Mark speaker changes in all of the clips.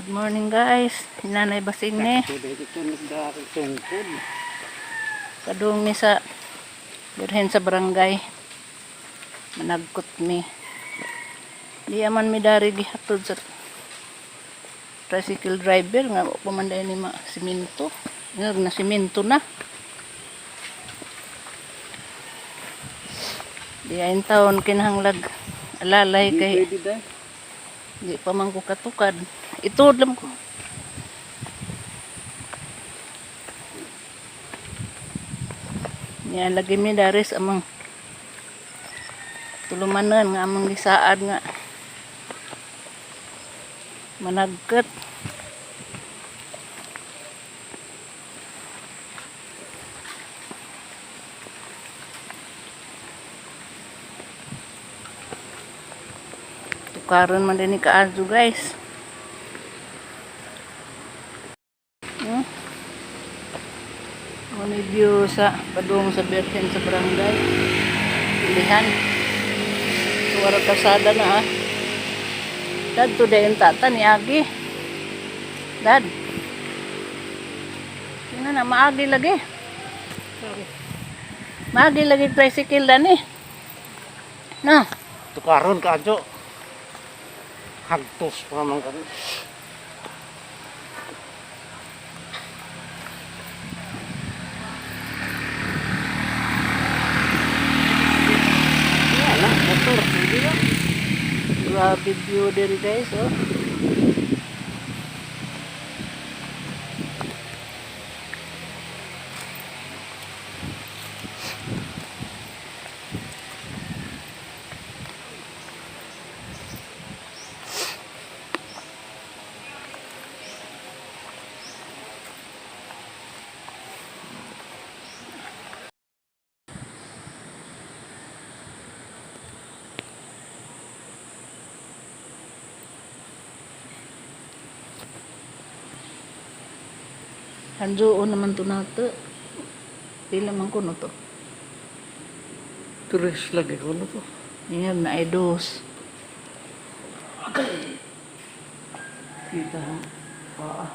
Speaker 1: Good morning, guys. Nanay Basing ni.
Speaker 2: Tungkod.
Speaker 1: Padung mi sa birhen sa barangay. Managkot mi. Di aman mi dari gihatod sa tricycle driver nga wa pa man dai ni ma simento. Nga na simento na. Di ayin taon kinahanglag alalay
Speaker 2: Di
Speaker 1: kay
Speaker 2: pwede dai.
Speaker 1: di pa man ko katukad. Ituod lang ko. Niya lagi mi daris amang tulumanan nga amang gisaad nga managkat. Tukaron man din ni kaadto, guys. Ano view sa padung sa Berhen sa barangay. Pilihan. Suwara kasada na ah. Dad, to dayon tata ni Agi. Dad. Tingnan na, maagi lagi.
Speaker 2: Sorry.
Speaker 1: Maagi lagi tricycle dan eh. Na,
Speaker 2: Tukaron ka adyo. Hagtos pa man kami. Wala, motor, pwede na.
Speaker 1: Grabe view diri, guys, oh. Hanjuon naman to nato. Pila man kuno to.
Speaker 2: Tres lagi ko na to.
Speaker 1: Ingag na ay dos.
Speaker 2: Kita ha. Ah.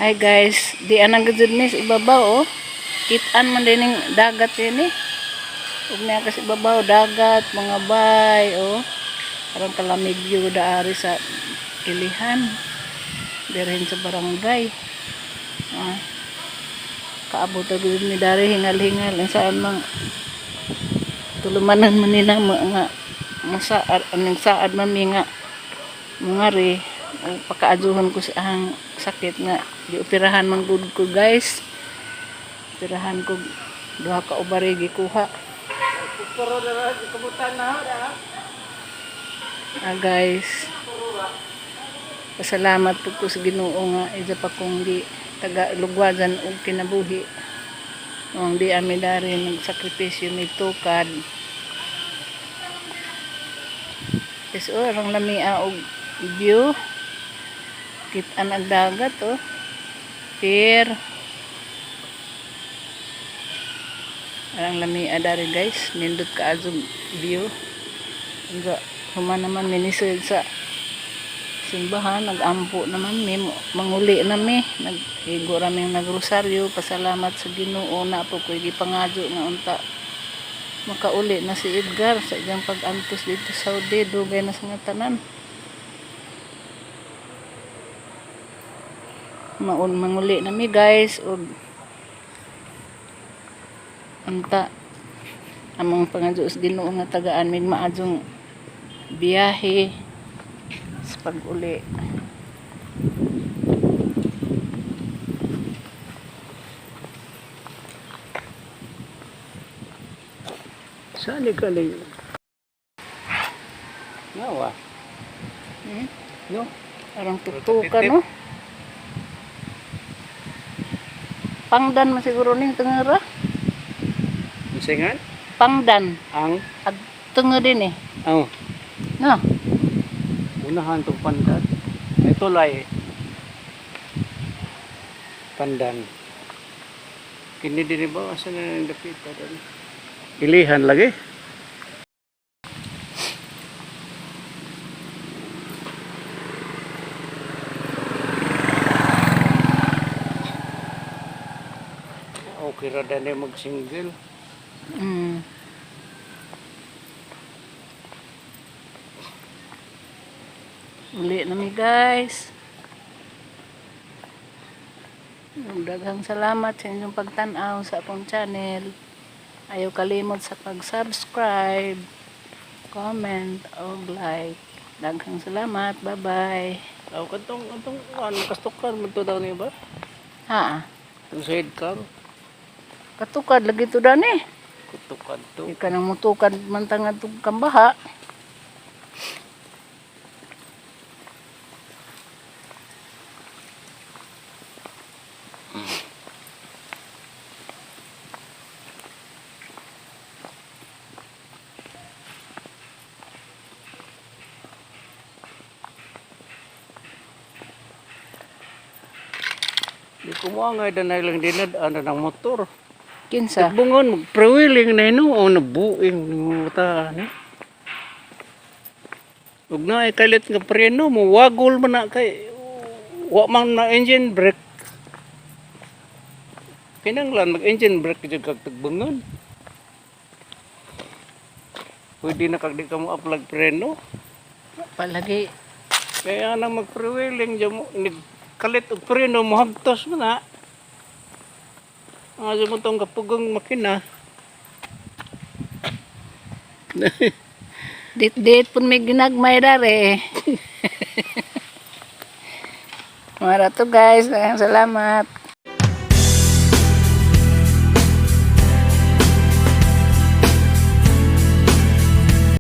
Speaker 1: Hi guys, di anang gud ni sa ibabaw oh. Kitaan man din ning dagat din eh. Ug niya kasi ibabaw dagat, mga bay oh. Parang kalamig view daari sa Ilihan. Dirhin sa barangay. Ah. Kaabot na gud ni dari hingal-hingal ang saan mang tulumanan man nila mga masaad anong saad man mi nga mga re pakaadzuhon ko sa ang sakit nga gioperahan man gud ko, guys. Operahan ko duha ka ovary gikuha.
Speaker 2: Pero na kumutan na ha.
Speaker 1: Ah guys, pasalamat po ko sa Ginoo nga isa pa kong gi taga lugwagan og kinabuhi. Ang di ami dari nagsakripisyo mi tukad. Is oh, arang lamia og view. Kitaan ang dagat oh. Pier. Arang lamia dari, guys. Nindot ka azong view. Nga, human naman minisod sa simbahan, nagampo naman mi, manguli na mi, naghigo rami nagrosaryo, pasalamat sa Ginoo na po ko'y gipangadyo nga unta makauli na si Edgar sa iyang pag-antos dito sa Saudi, dugay na sa nga tanan. Maun manguli na mi, guys, ug unta among pangadyo sa Ginoo nga tagaan mig maadjong biyahe sa pag-uli.
Speaker 2: Saan ka lang? Nawa.
Speaker 1: Hmm?
Speaker 2: No?
Speaker 1: Parang tuktukan, no? Pangdan man siguro ning tengera.
Speaker 2: Unsa?
Speaker 1: Pangdan.
Speaker 2: Ang
Speaker 1: Ag tenga din eh.
Speaker 2: oh,
Speaker 1: No.
Speaker 2: unahan tong pandan. Ay tulay. Pandan. Kini dinhi ba asa na nang dapita dali? Ilihan lagi. Okay ra dani mag-single.
Speaker 1: Uli na mi, guys. Daghang salamat sa inyong pagtan-aw sa akong channel. Ayaw kalimot sa pag-subscribe, comment, o like. Daghang salamat. Bye-bye.
Speaker 2: Aw katong atong ano kastukan man to daw niya ba?
Speaker 1: Ha?
Speaker 2: Ang sidecar.
Speaker 1: Katukad lagi to dani.
Speaker 2: Kutukan to.
Speaker 1: Di ka nang mutukad man tangad tug kambaha.
Speaker 2: Di ko mo nga danay lang dinad-an ng motor.
Speaker 1: Kinsa?
Speaker 2: Bungon magprewiling na ino o nabuing ni mata ni. Ug na kalit nga preno mo wagol man na kay wa man na engine brake. Kinanglan mag engine brake jud kag tagbangon. Pwede na kag di ka mo apply preno.
Speaker 1: Palagi.
Speaker 2: Kaya nang magprewiling jud mo kalit og preno mo hagtos man na. Ang mo tong kapugong makina.
Speaker 1: Dit-dit pun may ginagmay dare. Mara to, guys. Daghang salamat.